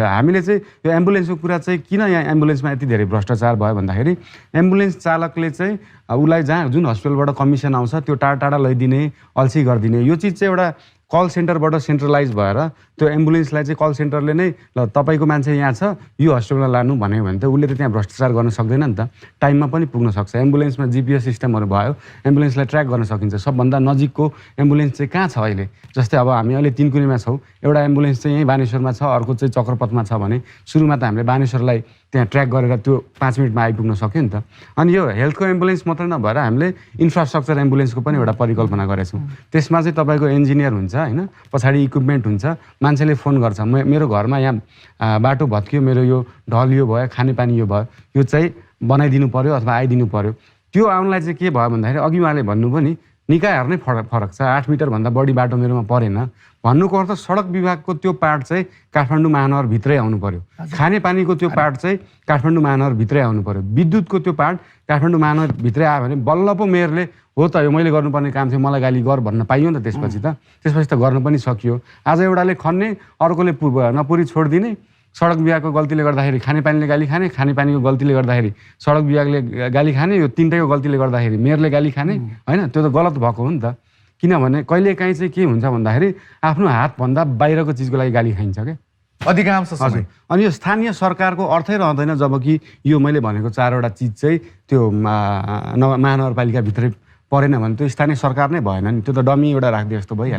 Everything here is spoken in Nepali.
हामीले चाहिँ यो एम्बुलेन्सको कुरा चाहिँ किन यहाँ एम्बुलेन्समा यति धेरै भ्रष्टाचार भयो भन्दाखेरि एम्बुलेन्स चालकले चाहिँ उसलाई जहाँ जुन हस्पिटलबाट कमिसन आउँछ त्यो टाढा टाढा लैदिने, अल्छी गरिदिने, यो चिज चाहिँ एउटा कल सेन्टरबाट सेन्ट्रलाइज भएर त्यो एम्बुलेन्सलाई चाहिँ कल सेन्टरले नै ल तपाईँको मान्छे यहाँ छ यो हस्पिटलमा लानु भन्यो भने त उसले त त्यहाँ भ्रष्टाचार गर्न सक्दैन नि त, टाइममा पनि पुग्न सक्छ। एम्बुलेन्समा जिपिएस सिस्टमहरू भयो, एम्बुलेन्सलाई ट्र्याक गर्न सकिन्छ। सबभन्दा नजिकको एम्बुलेन्स चाहिँ कहाँ छ अहिले, जस्तै अब हामी अहिले तिनकुनेमा छौँ, एउटा एम्बुलेन्स चाहिँ यहीँ बानेश्वरमा छ, अर्को चाहिँ चक्रपथमा छ भने सुरुमा त हामीले बानेश्वरलाई त्यहाँ ट्र्याक गरेर त्यो 5 मिनटमा आइपुग्न सक्यो नि त। अनि यो हेल्थको एम्बुलेन्स मात्रै नभएर हामीले इन्फ्रास्ट्रक्चर एम्बुलेन्सको पनि एउटा परिकल्पना गरेका छौँ। त्यसमा चाहिँ तपाईँको इन्जिनियर हुन्छ होइन, पछाडि इक्विपमेन्ट हुन्छ, मान्छेले फोन गर्छ मेरो घरमा यहाँ बाटो भत्कियो, मेरो यो ढल यो भयो, खानेपानी यो भयो, यो चाहिँ बनाइदिनु पऱ्यो अथवा आइदिनु पऱ्यो। त्यो आउनलाई चाहिँ के भयो भन्दाखेरि अघि उहाँले भन्नु पनि निकायहरू नै फरक छ। 8 मिटरभन्दा बढी बाटो मेरोमा परेन भन्नुको अर्थ सडक विभागको त्यो पार्ट चाहिँ काठमाडौँ महानगरभित्रै आउनु पऱ्यो, खानेपानीको त्यो पार्ट चाहिँ काठमाडौँ महानगरभित्रै आउनु पऱ्यो, विद्युतको त्यो पार्ट काठमाडौँ महानगरभित्रै आयो भने बल्ल पो मेयरले हो त यो मैले गर्नुपर्ने काम थियो मलाई गाली गर भन्न पाइयो नि त। त्यसपछि त गर्न पनि सकियो। आज एउटाले खन्ने, अर्कोले नपुरी छोडिदिने, सडक विभागको गल्तीले गर्दाखेरि खानेपानीले गाली खाने, खानेपानीको गल्तीले गर्दाखेरि सडक विभागले गाली खाने, यो तिनटैको गल्तीले गर्दाखेरि मेयरले गाली खाने होइन, त्यो त गलत भएको हो नि त। किनभने कहिलेकाहीँ चाहिँ के हुन्छ भन्दाखेरि आफ्नो हातभन्दा बाहिरको चिजको लागि गाली खाइन्छ क्या अधिकांश समय। अनि यो स्थानीय सरकारको अर्थै रहँदैन जबकि यो मैले भनेको 4वटा चिज चाहिँ त्यो महानगरपालिकाभित्रै परेन भने त्यो स्थानीय सरकार नै भएन नि, त्यो त डमी एउटा राखिदिए जस्तो भइहाल्यो।